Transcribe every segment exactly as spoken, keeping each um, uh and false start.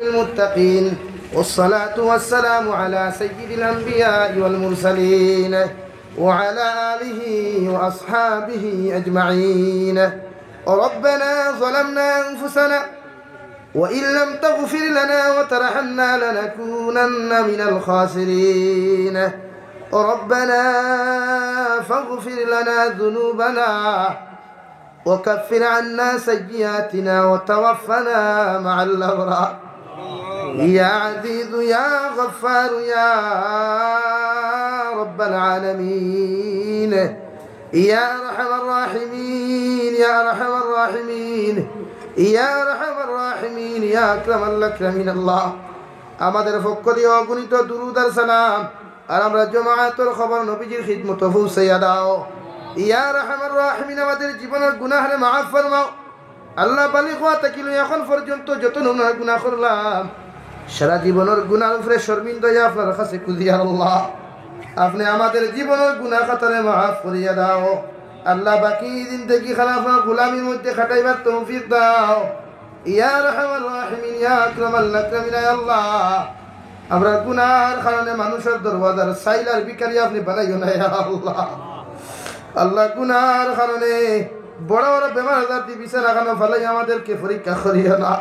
المتقين، والصلاة والسلام على سيد الأنبياء والمرسلين، وعلى آله وأصحابه أجمعين. ربنا ظلمنا أنفسنا وإن لم تغفر لنا وترحمنا لنكونن من الخاسرين. ربنا فاغفر لنا ذنوبنا وكفر عنا سيئاتنا وتوفنا مع الأبرار. يا عزيز يا غفار يا رب العالمين، يا أرحم الراحمين، يا أرحم الراحمين، يا أرحم الراحمين، يا أكرم الأكرمين। আল্লাহ, আমাদের পক্ষ দিয়া অগণিত দুরূদ আর সালাম আর আমরা জমাতর খবর নবীজির খিদমতো পৌঁছাইয়া দাও। ইয়া আরহামার রাহিমিন, আমাদের জীবনর গুনাহরে মাফ ফরমাও। আল্লাহ, বালিগ অওয়া থাকি লই এখন পর্যন্ত যত নমুনার গুনাহ করলাম, সারা জীবনর গুনাহর উপরে শরমিন্দা অইয়া আপনার কাছে খুজিয়ার আল্লাহ, আপনে আমাদের জীবনর গুনাহ খাতারে মাফ করিয়া দাও। আল্লাহ, বাকি জিন্দেগি খান আপনার গোলামির মধ্যে খাটাইবার তৌফিক দাও। ইয়া আরহামার রাহিমিন, ইয়া আকরামাল আকরামিন, আয় আল্লাহ, আমরা গুনার কারণে মানুষর দরওয়াজার ছাইল আর ভিখারি আপনে বানাইও না, ইয়া আল্লাহ। আল্লাহ, গুনার কারণে বড় বড় বেমার আজার দি বিছানা খানো ফালাই আমাদেরকে পরীক্ষা করিও না।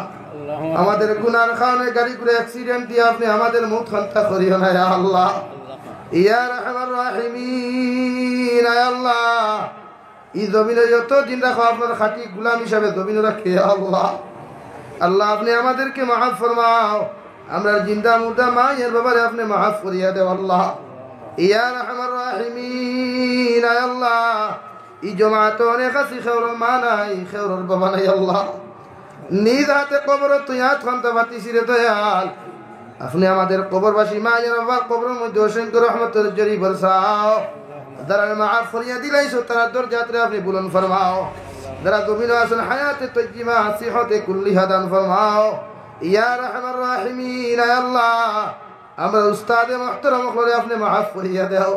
আমাদের গুনার কারণে গাড়ি ঘোড়া accident দিয়া আপনে আমাদের মউত খান্তা করিও না, ইয়া আল্লাহ। ইয়া আরহামার রাহিমিন, আয় আল্লাহ, ই জমিনো যত দিন রাখো আপনার খাঁটি গোলাম হিসাবে জমিনো রাখে, ইয়া আল্লাহ। আল্লাহ, আপনে আমাদেরকে মাফ ফরমাও। আমরার জিন্দা মুর্দা মা আর বাবারে আপনে মাফ করিয়া দেও, আল্লাহ। ইয়া আরহামার রাহিমিন, আয় আল্লাহ, ই জমাতো অনেক আছি, কেউরর মা নাই, কেউরর বাবা নাই, আল্লাহ। নিজ হাতে কবরো তুই আত খান্তা পাতিছি রে দয়াল। আপনে আমাদের কবরবাসী মা আর বাবার কবরর মধ্যে অসংখ্য রহমতর ঝড়ি বরসাও। যারারে মাফ করিয়া দিলাইছো, তারার দরজাতরে আপনে বুলন্দ ফরমাও। যারা জমিনো আছইন, হায়াতে তৈয়্যিবা, সিহতে কুল্লিহা দান ফরমাও। ইয়া আরহামার রাহিমিন, আয় আল্লাহ, আমরার উস্তাদে মুহতারাম অকলরে আপনে মাফ করিয়া দেও।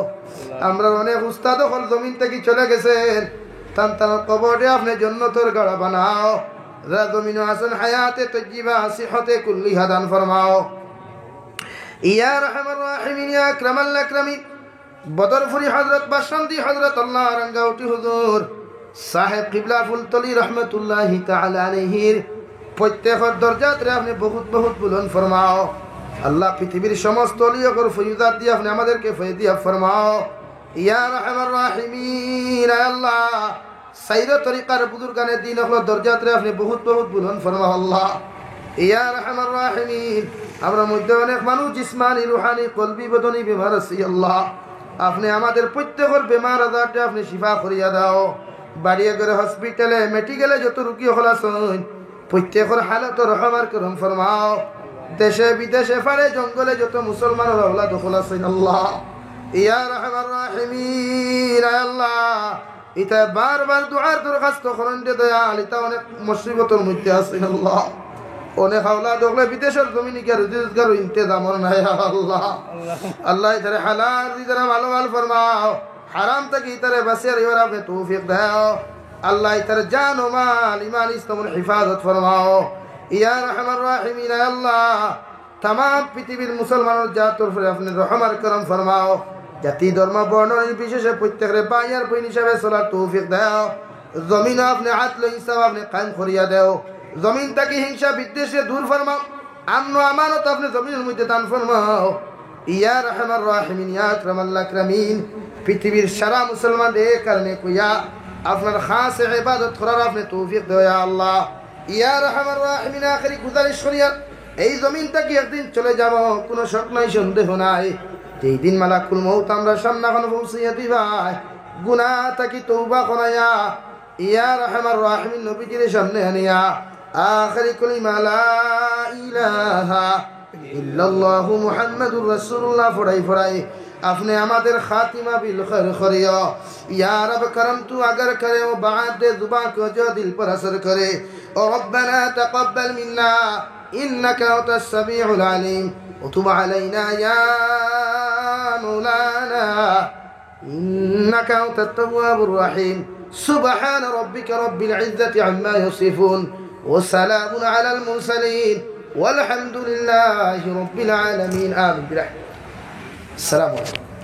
আমরার অনেক উস্তাদ অকল জমিন থাকি চলে গেছইন, তান তান কবররে আপনে জন্নতর গাড়া বানাও। যারা জমিনো আছইন, হায়াতে তৈয়্যিবা, সিহতে কুল্লিহা দান ফরমাও। ইয়া আরহামার রাহিমিন, ইয়া আকরামাল আকরামিন, বদরপুরি হযরত, বাসন্তী হযরত, আল্লাহ রাঙ্গাউটি হুজুর, সাহেব কিবলা ফুলতলি রহমতুল্লাহি তাআলা আলাইহির প্রত্যেকর দরজাতরে আপনে বহুত বহুত বুলন্দ ফরমাও। আল্লাহ, পৃথিবীর সমস্ত অলি অকলর ফয়ুজাত দি আপনে আমাদেরকে ফয়েদিয়া ফরমাও। ইয়া আরহামার রাহিমিন, আয় আল্লাহ, সাইর তরিকার বুজুর্গানে দিন অকলর দরজাতরে আপনে বহুত বহুত বুলন্দ ফরমাও আল্লাহ। ইয়া আরহামার রাহিমিন, আমরার মধ্যে অনেক মানুষ জিসমানি, রুহানি, কলবি, বদনি বেমার আছি আল্লাহ। আপনে আমাদের প্রত্যেকর বেমার আজাররে আপনে শিফা করিয়া দাও। বাড়িয়ে ঘরে হসপিটালে, মেডিকেলে যত রুগী অকল আছইন, প্রত্যেকর হালতো রহম আর করম ফরমাও। দেশে বিদেশে পাড়ে জঙ্গলে যত মুসলমানর আওলাদ অকল আছইন আল্লাহ, ইয়া আরহামার রাহিমিন, আয় আল্লাহ, ইতা বারবার দোয়ার দরখাস্ত করইন রে দয়াল, ইতা অনেক মুসিবতর মধ্যে আছইন আল্লাহ। অনেক আওলাদ অকলে বিদেশর জমিনো গিয়া রুজি রোজগারর ইন্তেজাম নাই আল্লাহ। আল্লাহ, ইতারে হালাল রিজিক দ্বারা মালামাল ফরমাও, হারাম থাকি ইতারে বাঁচিয়া রইবার আপনে তৌফিক দেও। আল্লাহ, ইতার জান ও মাল, ইমান ইসলামর হেফাজত ফরমাও। ইয়া আরহামার রাহিমিন, আয় আল্লাহ, তামাম পৃথিবীর মুসলমানর জাতর উপরে আপনে রহম আর করম ফরমাও। জাতি ধর্ম বর্ণ নির্বিশেষে প্রত্যেকরে ভাই আর বইন হিসাবে চলার তৌফিক দেও। জমিনো আপনে আদল ইনসাফ আপনে কায়েম করিয়া দেও। জমিন থাকি হিংসা বিদ্বেষরে দূর ফরমাও। আমন আমানত আপনে জমিনর মধ্যে দান ফরমাও। ইয়া আরহামার রাহিমিন, ইয়া আকরামাল আকরামিন, পৃথিবীর সারা মুসলমানরে এক কালিমা কইয়া আপনার খাস ইবাদত করার আপনে তৌফিক দেও ইয়া আল্লাহ। ইয়া আরহামার রাহিমিন, আখেরি গুজারিশ করিয়ার, এই জমিন থাকি একদিন চলে যাইমু, কুনু শক নাই, সন্দেহ নাই। যেই দিন মালাকুল মউত আমরার সামনে খানো পৌঁছাইয়া দিবায়, গুনা থাকি তওবা করাইয়া, ইয়া আরহামার রাহিমিন, নবীজির সামনে আনিয়া আখেরি কলিমা লা ইলাহা ইল্লাল্লাহু মুহাম্মাদুর রাসূলুল্লাহ পড়াই পড়াই আপনে আমাদের খাতিমা বিল খৈর করিও। ইয়া রব করম তু আগার করে ও বাদ দে জুবান কো জো দিল পর আসর করে। ও রব্বানা তাকাব্বাল মিন্না ইন্নাকা আনতাস সামিউল আলিম ওয়া তুব আলাইনা ইয়া মাওলানা إنك أنت التواب الرحيم. سبحان ربك رب العزة عما يصفون. وسلام على المرسلين. والحمد لله رب العالمين. آمين برحمتك. السلام عليكم.